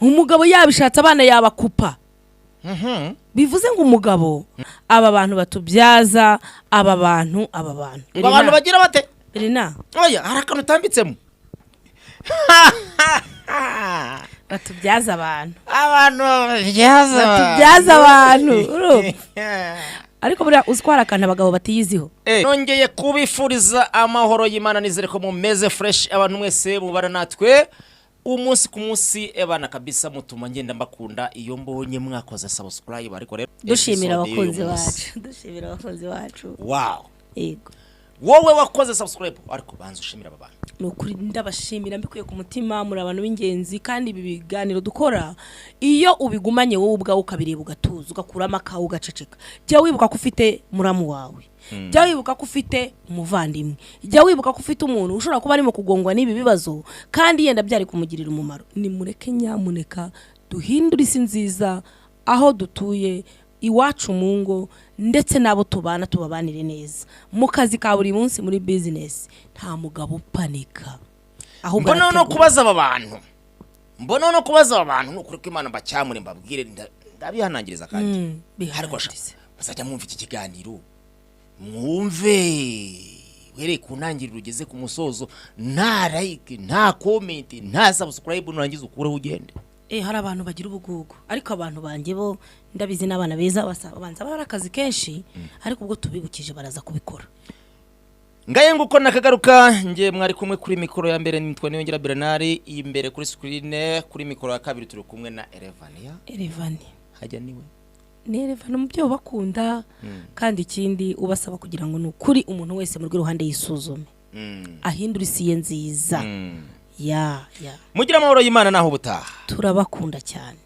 Umugabo yabishatse, abana yabakupa. Bivuze ngo umugabo, aba bantu batubyaza, aba bantu, aba bantu. Ngo abantu bagira bate? Rena. Oya, hari akantu utambitsemo. Batubyaza abantu. Abantu babyaza. Batubyaza abantu, urumva? Ariko buriya uzi ko hari akantu abagabo batiyiziho? Nongeye kubifuriza amahoro y'Imana. Nizere ko mumeze fresh, abantu mwese mubara natwe umunsi ku munsi. Ebana kabisa, mutuma ngenda mbakunda iyo mbonye mwakoze subscribe. Ariko rero Dushimira episode y'uyu abakunzi munsi. bacu, dushimira abakunzi bacu. Wow. Yego. Wowe wakoze subscribe, ariko banza ushimira aba bantu. Ni ukuri, ndabashimira mbikuye ku mutima. Muri abantu b'ingenzi, kandi ibi biganiro dukora, iyo ubigumanye wowe ubwawe ukabireba, ugatuza, ugakuramo akawe, ugaceceka, jya wibuka ko ufite muramu wawe, jya wibuka ko ufite umuvandimwe, jya wibuka ko ufite umuntu ushobora kuba arimo kugongwa n'ibi bibazo kandi yenda byari kumugirira umumaro. Nimureke nyamuneka duhindure isi nziza aho dutuye, iwacu mu ngo, ndetse n'abo tubana tubabanire neza mu kazi ka buri munsi, muri bizinesi. Nta mugabo upanika, ahubwo Mbona no arategura. kubaza aba bantu, mbona no kubaza aba bantu, ni ukuri ko Imana mbacyamure, mbabwire, ndabihanangiriza kandi. Ariko sha, Bihanangirize. bazajya mwumva iki kiganiro, mwumve uhereye ku ntangiriro ugeze ku musozo, nta like, nta comment, nta subscribe, nurangiza ukureho ugende. Hari abantu bagira ubugugu, ariko abantu banjye bo ndabizi n'abana beza, babanza bari akazi kenshi, ariko ubwo tubibukije baraza kubikora. Ngaye nguko, nakagaruka. Nge mwari kumwe kuri mikoro ya mbere nitwa Niyongira Bernard. Imbere kuri screen, kuri mikoro ya kabiri turi kumwe na Erevania. Erevani. Hajya niwe? Ni Erevani, umubyeyi ubakunda, kandi ikindi ubasaba kugira ngo ni ukuri umuntu wese mu rw'iruhande yisuzume, ahindure isi ye nziza. Ya ya. Mugire amahoro y'Imana, naho ubutaha. Turabakunda cyane.